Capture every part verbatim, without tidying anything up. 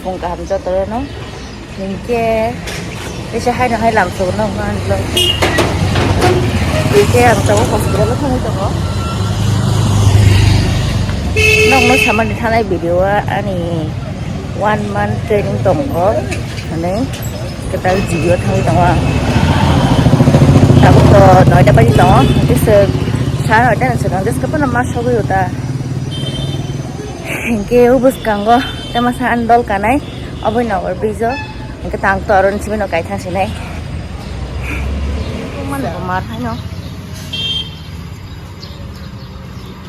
Phung kaham joto no. Hinkhe, kaisa haino hai lam sogo no hwnba ang tongo. Hinkhe ang tabuk hospital o thangwi tongo. Nokno samani thanai video o ani one month training tongo. Hwnwi kwtal G B o thangwi tongo ang. Tabuk to noita baji tongo. Hinkhe sir, sir hoite no swkang jeske phano ma sogwi o ta. Hinkhe o bwskango tei masa ani dol kanai, oboni nokbar bridge o. Hinkhe tang to aro ni simi no kaithang sinai. Mar haino.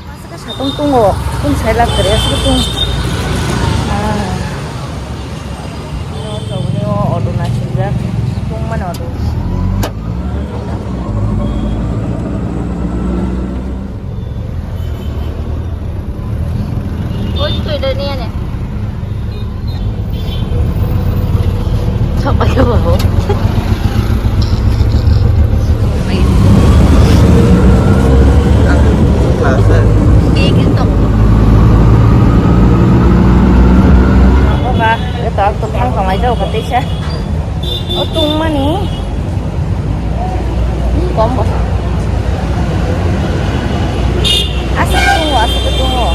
Masa khe satung tungo, tung sai lak kwrwi aswk tung. Ah. Auto na sinjak, tung mani auto. Oi, tu dah ni ane. Sok ayo, babu. Oba, ito ang tukang kamay daw, pati siya. O tungmani. Hmm, kombo. Asik tungo, asik tungo.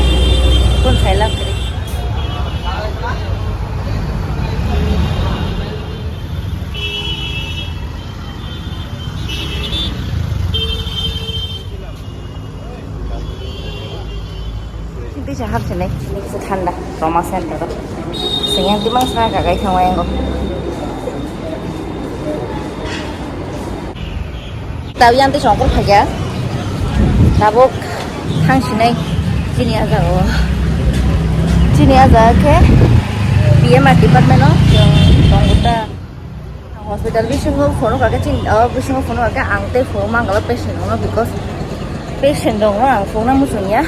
Kun sailak kiri. Bisa hapsinai, ini kisa thanda, trauma center o. Sengyan timang sa kakai thangwa yango. Tau yang ti songkor phaiya. Tabuk thangsinai chini aja o. Chini aja khe P M R department o tong ta. Hospital bisingo phone kha khe chini, o bisingo phone kha khe ang tei phone mang galo patient rokno, because patient rokno ang phone na muchung ya.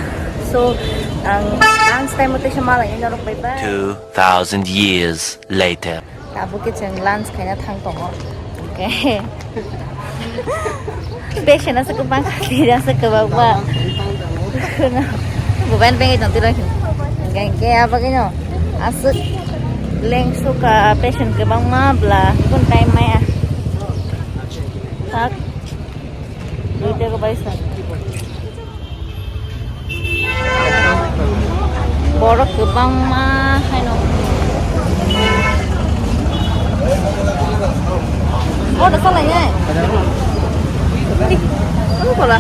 So ang lunch time o teisa malai norok bai ba. Two thousand years later. Tabuk khe chwng lunch khaina thang tongo. Okay. Patient aswk kwbang, twi aswk kwbangma. Bubaini bengwi tong twi rw khe. Hwnkhe, hwnkhe abagwino aswk lengsuka patient kwbangma bwla, kun time maya. Thak. Duita khe baisa. Borok kwbangma haino. Bono salainai. Di, ano kola.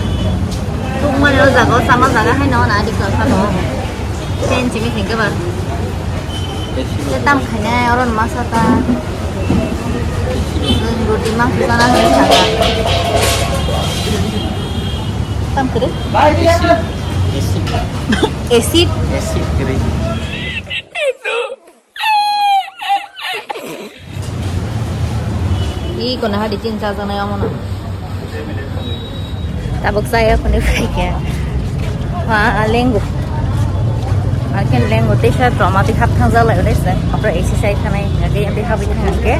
Tungmani o jaga o sama jaga haino na adi kha sano. Ten chimi thengke ba. Te tam khainai oro masa ta. Roti mang khana hwnwi thangkha. Tam kwrwi? Acid. Acid? Acid kwrwi. Ih, kono hadi chini chajaknai omono. Tabuk chaya phone phaikha. Ma lengo. Akin lengo teisa trauma ti hap thang jalai ore se. Apra A C sai thanai. Age yandi habi thang ke.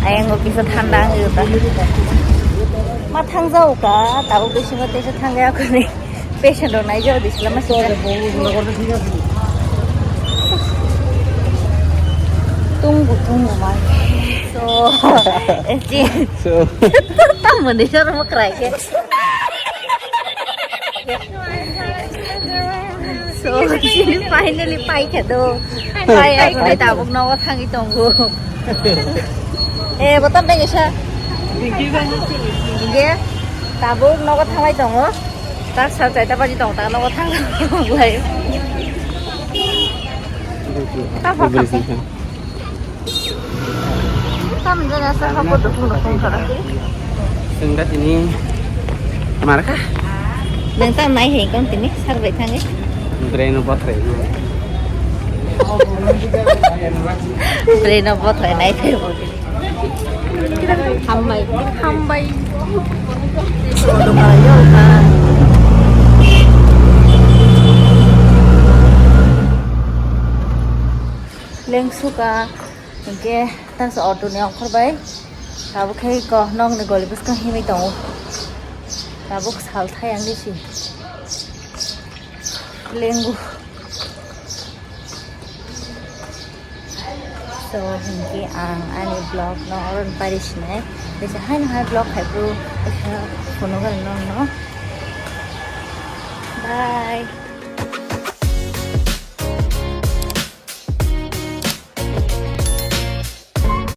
Ayango kisa thanda ang yuta. Ma thang jao ka. Tabuk bisingo teisa thang ya kuni. Patient rok naijak di sila masi. Tunggu, tunggu, man. So, eh, ji. So. Tamo ni sar mo krai ke. So, ji finally pai ke do. Pai aku ni tabuk nogo thangi tonggu. Eh, botam bengisa. Inge, tabuk nogo thangai tongo. Tak sal chaita baji tong, tak nogo thang lai. Tamo jana sa hapo dukung dukung kara. Sengda tini marka. Nang tam nai hei kong tini sar bai thangi. Drain of water. Drain of water nai hei. Hambai. Hambai. Lengsuka, hingke tangsa auto ni ongkhor bai. Tabuk khe ko nokni goli bwskang himwi tongo. Tabuk sal thai ang nisi. Lengu. So, hinkhe ang ani vlog no oron pari sinai. Bese haino hai vlog hai bro, bese phunukgo nokno.